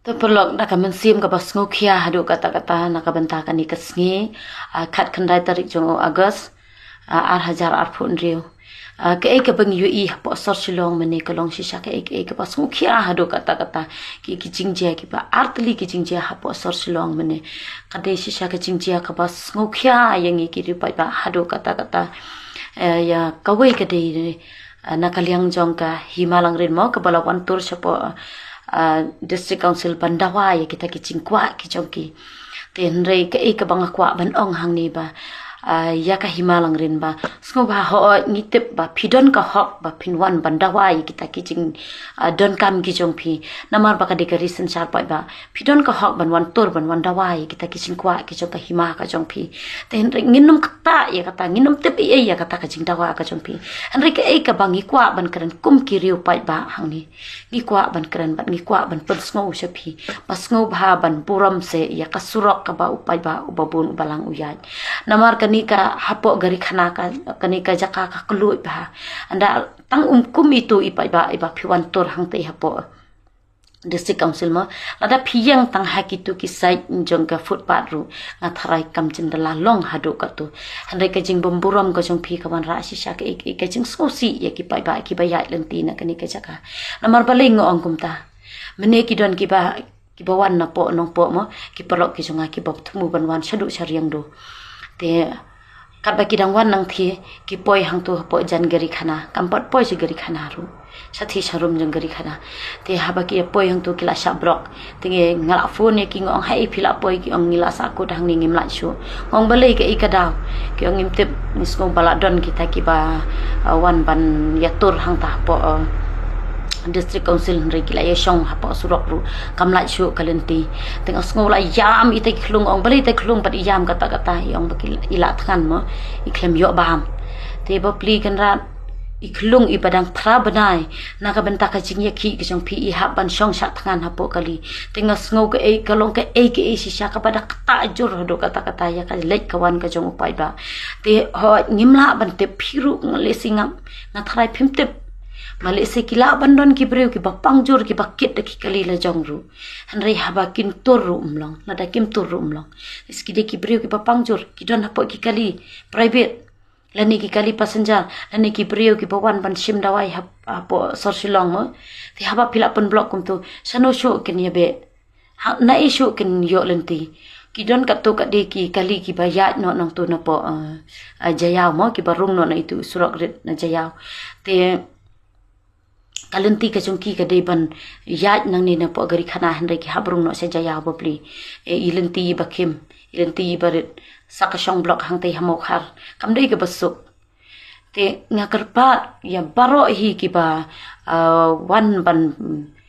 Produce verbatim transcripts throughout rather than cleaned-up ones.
To paralok, da ka mynsiem kaba sngewkhia haduh katta katta na ka bynta kane ka sngi, ah, khatkhyndai tarik jong u August, ah, ar hajar arphew hynriew. Ah, kaei kaba ngi ïohi hapoh sor Shillong mynne ka long shisha kaei kaei kaba sngewkhia haduh katta katta. Ki, ki jingjia kiba artylli ki jingjia hapoh sor Shillong mynne. Ka dei shisha ka jingjia kaba sngewkhia ïa ngi ki riewpaidbah haduh katta katta. Eh, ïa kawei ka dei, eh, na ka liang jong ka Hima Langrin mo, kaba la wan tur shapoh, eh, District Council ban dawa ïa kita ki jingkwah ki jong ki. Te hynrei kaei kaba nga kwah ban ong hangne ba, ah, ïa ka Hima Langrin ba, sngewbha, hooid ngi tip ba phi don ka hok ba phin wan ban dawa ïa kita ki jing, ah, donkam ki jong phi. Namar ba ka dei ka ri synshar paidbah, phi don ka hok ban wan tur ban wan dawa ïa kita ki jingkwah ki jong ka hima ka jong phi. Te hynrei ngin ym ktah ïa kata, ngin ym tip ei ei ïa kata ka jingdawa ka jong phi. Hynrei kaei kaba ngi kwah ban kren kum ki riewpaidbah hangne, ngi kwah ban kren bad ngi kwah ban pynsngew sha phi ba sngewbha ban burom seh ïa ka surok kaba u paidbah uba bun uba lang u ïaid. Namar kane ka hapoh Garikhana ka, kane ka jaka ka kylluid bha. Ynda tang um kum itu i paidbah iba phi wan tur hangtei hapoh District Council mo, lada phi ïeng tang ha kitu ki side jong ka footpath ruh, nga tharai kam jin da la long haduh katu. Hynrei ka jingbymburom ka jong phi ka wanrah shisha kaei kaei ka jingsngewsih ïa ki paidbah kiba ïaid lynti na kane ka jaka. Namar balei nga ong kumta? Mynne ki don kiba, kiba wan napoh Nongpoh mo, ki paralok ki jong nga kiba thmu ban wan shaduh sha Riangdo. Te katba ki dang wan nangthie, ki poi hangtu hapoh jan Garikhana, kam pat poi sha Garikhana ruh, shathie sharum jong Garikhana. Te haba ki poi hangtu ki la shah block. Te ngi, nga la phone ïa ki, nga ong, haei phi la poi? Ki ong, ngi la sahkut hangne, ngim lait shuh. Nga ong, balei, kaei ka daw? Ki ong, ngim tip, ngi sngew ba la don kita kiba, ah, wan ban ïatur hangta hapoh, ah, District Council, hynrei ki la ïashong hapoh surok ruh, kam lait shuh ka lynti. Te nga sngew la ïam ita ki khyllung, ong, balei ita ki khyllung pat i ïam katta katta? I ong ba ki, i la thngan mo, i khlem ïoh bam. Te bapli Kynrad, i khyllung iba dang phra bnai, na ka bynta ka jingïakhih ka jong phi i hap ban shong shah thngan hapoh kali. Te nga sngew kaei ka long kaei kaei shisha kaba da ktah jur haduh katta katta ïa ka leit ka wan ka jong u paidbah. Te hooid ngim lah ban tip, phi ruh nga lehse ngam, nga tharai phim tip. Ma lehse ki lah ban don ki briew kiba pang jur kiba kit da ki kali la jong ruh. Hynrei haba kin tur ruh um long, lada kim tur ruh um long. Lehse ki dei ki briew kiba pang jur, ki don hapoh ki kali private, lane ki kali passenger, lane ki briew kiba wan ban shim dawai hap-, hapoh sor Shillong mo. Te haba phi la pynblock kumtu, shano shuh kin ïabeh? Ha, naei shuh kin ïoh lynti? Ki don katto katne ki kali kiba ïaid noh nangtu napoh, eh, eh, Jaïaw mo, kiba rung noh na itu surok rit na Jaïaw. Te ka lynti ka jong ki ka dei ban ïaid nangne napoh Garikhana, hynrei ki hap rung noh sha Jaïaw bapli. Eh, i lynti iba khim, i lynti iba rit, sa ka shong block hangtei ha Mawkhar, kam dei kaba suk. Te nga kyrpad ïa baroh hi kiba, ah, wan ban, mm,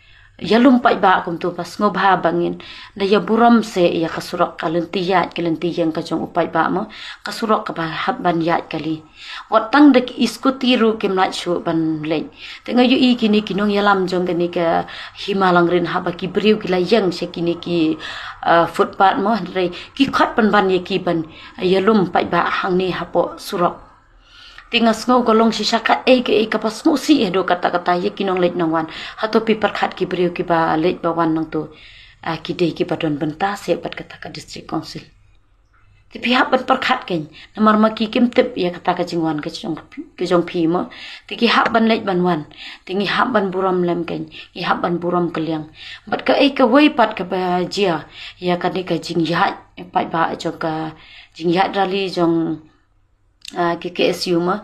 ïalum paidbah kumtu ba sngewbha ba ngin da ïaburom seh ïa ka surok, ka lynti ïaid, ka lynti ïeng ka jong u paidbah mo, ka surok kaba hap ban ïaid kali. Wat tang da ki scooty ruh kim lait shuh ban leit. Te nga ïohi kine ki nongïalam jong kane ka Hima Langrin, haba ki briew ki la ïeng sha kine ki, ah, footpath mo, hynrei ki khot pynban ïa ki ban ïalum paidbah hangne hapoh surok. Te nga sngew ka long shisha kaei kaei kaba sngewsih haduh katta katta ïa ki nongleit nongwan. Hato phi pyrkhat ki briew kiba leit ba wan nangtu, ah, ki dei kiba don bynta seh bad kata ka District Council? Te phi hap ban pyrkhat kein, namar ma ki kim tip ïa kata ka jingwan ka jong, ka jong phi mo. Te ki hap ban leit ban wan. Te ngi hap ban burom lem kein, ngi hap ban burom kylliang. Bad kaei kawei pat kaba jia ïa kane ka jingïaid paidbah jong ka, jingïaid rally jong, ah, ki K S U mo.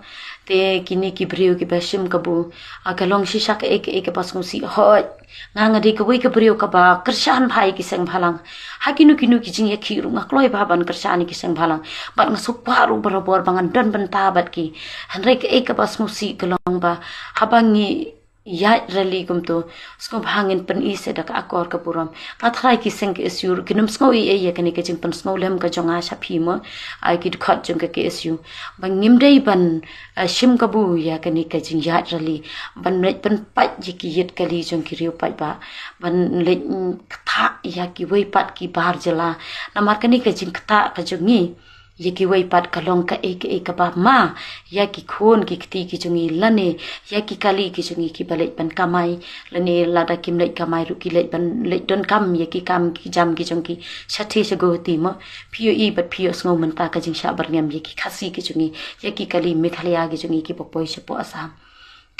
Te kine ki briew kiba shim kabu, ah, ka long shisha kaei kaei kaba sngewsih. Hooid, nga nga dei kawei ka briew kaba kyrshan bha ïa ki seng bhalang. Ha kino kino ki jingïakhih ruh nga kloi bha ban kyrshan ïa ki seng bhalang. Bad nga sngewkwah ruh barabor ba ngan don bynta bad ki. Hynrei kaei kaba sngewsih ka long ba haba ngi ïaid rally kumtu, sngewbha ngin pyni seh da ka akor ka burom. Nga tharai ki seng K S U ruh kin ym sngew ei ei ïa kane ka jingpynsngewlem ka jong nga sha phi mo, ai ki dkhot jong ka K S U. Ba ngim dei ban, ah, shim kabu ïa kane ka jingïaid rally, ban leit pynpait ïa ki ïit kali jong ki riewpaidbah, ban leit, mm, ktah ïa kiwei pat ki bar jylla. Namar kane ka jingktah ka jong ngi, Ïa kiwei pat ka long kaei kaei kaba ma ïa ki khun ki kti ki jong ngi lane ïa ki kali ki jong ngi kiba leit ban kamai, lane lada kim leit kamai ruh ki leit ban leit donkam ïa ki kam ki jam ki jong ki shathie sha Guwahati mo. Phi ïohi bad phi ïohsngew mynta ka jingshah byrngem ïa ki Khasi ki jong ngi, ïa ki kali Meghalaya ki jong ngi kiba poi shapoh Assam.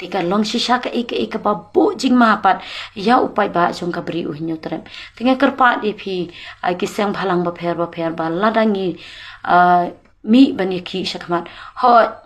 Te ka long shisha kaei kaei kaba buh jingma pat ïa u paidbah jong ka Bri u Hynñiewtrep. Te nga kyrpad ïa phi, ah, ki seng bhalang bapher bapher ba lada ngi, ah, mih ban ïakhih shakhmat, hooid,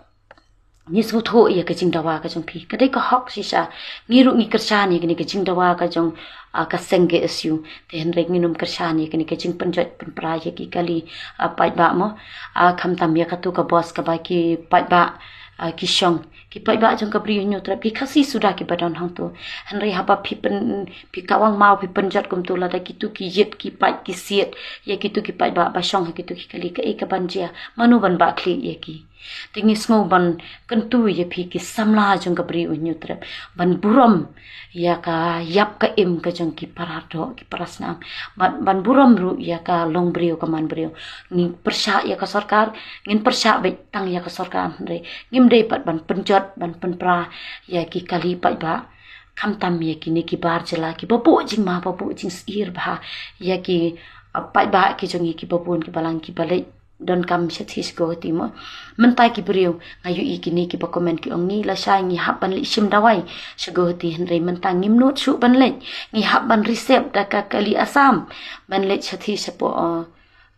ngi sngewthuh ïa ka jingdawa ka jong phi, ka dei ka hok shisha. Ngi ruh ngi kyrshan ïa kane ka jingdawa ka jong, ah, ka seng K S U. Te hynrei ngin ym kyrshan ïa kane ka jingpynjot pynpra ïa ki kali, ah, paidbah mo. Ah, khamtam ïa katu ka bos kaba ki paidbah, ah, ki shong, ki paidbah jong ka Bri u Hynñiewtrep, ki Khasi suda kiba don hangto. Hynrei haba phi pyn, phi kawang maw, phi pynjot kumto, lada kitu ki ïit ki pait ki siat ïa kitu ki paidbah ba shong ha kitu ki kali, kaei kaban jia? Mano ban bah khlieh ïa ki? Te ngi sngew ban kyntu ïa phi ki samla jong ka Bri u Hynñiewtrep ban burom ïa ka ïap ka im ka jong ki para doh, ki para snam, ban, ban burom ruh ïa ka longbriew ka manbriew. Ngi pyrshah ïa ka sorkar, ngin pyrshah beit tang ïa ka sorkar, hynrei ngim dei pat ban pynjot ban pynpra ïa ki kali paidbah, khamtam ïa kine ki bar jylla kiba buh jingma, ba buh jingsyier bha ïa ki, ah, paidbah ki jong ngi kiba bun kiba lang kiba leit donkam shathie sha Guwahati mo. Mynta ki briew, nga ïohi kine kiba comment ki ong, ngi lashai ngi hap ban leit shim dawai sha Guwahati, hynrei mynta ngim nud shuh ban leit, ngi hap ban reserve da ka kali Assam ban leit shathie shapoh, uh,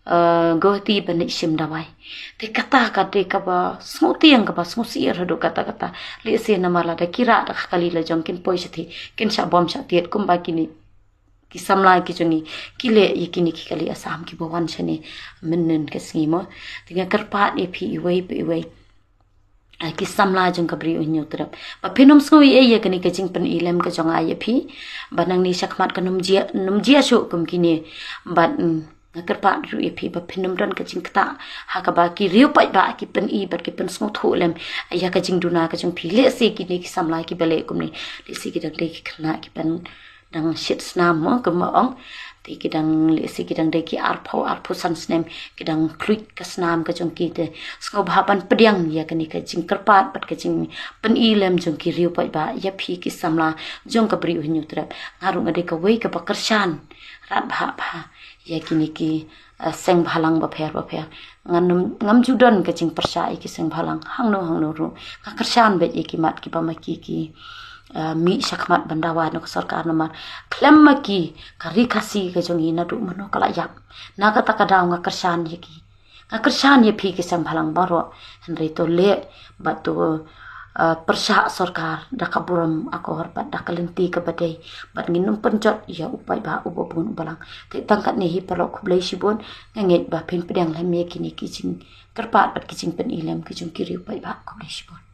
uh, Guwahati ban leit shim dawai. Te kata ka dei kaba sngewtieng, kaba sngewsyier haduh katta katta. Lehse namar lada ki rah da ka kali la jong kin poi shathie, kin shah bom shah tied kumba kine ki samla ki jong ngi ki leh ïa kine ki kali Assam kiba wan shane mynnin ka sngi mo. Te nga kyrpad ïa phi iwei pa iwei, ah, ki samla jong ka Bri u Hynñiewtrep, ba phin ym sngew ei ei ïa kane ka jingpyni lem ka jong nga ïa phi, ba nangne shakhmat kan ym jia, ym jia shuh kum kine. Bad, mm, nga kyrpad ruh ïa phi ba phin ym don ka jingktah ha kaba ki riew paidbah ki pyni bad ki pynsngewthuh lem ïa ka jingduna ka jong phi. Lehse kine ki samla kiba leh kumne, lehse ki dang dei ki khynnah kiban dang shit snam mo, kumba ong. Te ki dang, lehse ki dang dei ki arphew, arphew san snem, ki dang khluit ka snam ka jong ki. Te sngewbha ban pdiang ïa kane ka jingkyrpad bad ka jingpyni lem jong ki riew paidbah ïa phi ki samla jong ka Bri u Hynñiewtrep. Nga ruh nga dei kawei kaba kyrshan radbah bha ïa kine ki, eh, seng bhalang bapher bapher. Ngam, ngam ju don ka jingpyrshah ïa ki seng bhalang hangno hangno ruh. Nga kyrshan beit ïa ki mat kiba ma ki ki, eh, mih shakhmat ban dawa na ka sorkar namar khlem ma ki ka ri Khasi ka jong ngi naduh mynno ka la ïap. Na kata ka daw nga kyrshan ïa ki, nga kyrshan ïa phi ki seng bhalang baroh. Hynrei to leh bad to, eh, pyrshah sorkar da ka burom akor bad da ka lynti kaba dei, bad ngin ym pynjot ïa u paidbah uba bun uba lang. Te tang katne hi paralok, khublei shibun. Nga ngeit ba phin pdiang lem ïa kine ki jingkyrpad bad ki jingpyni lem ki jong ki riew paidbah. Khublei shibun.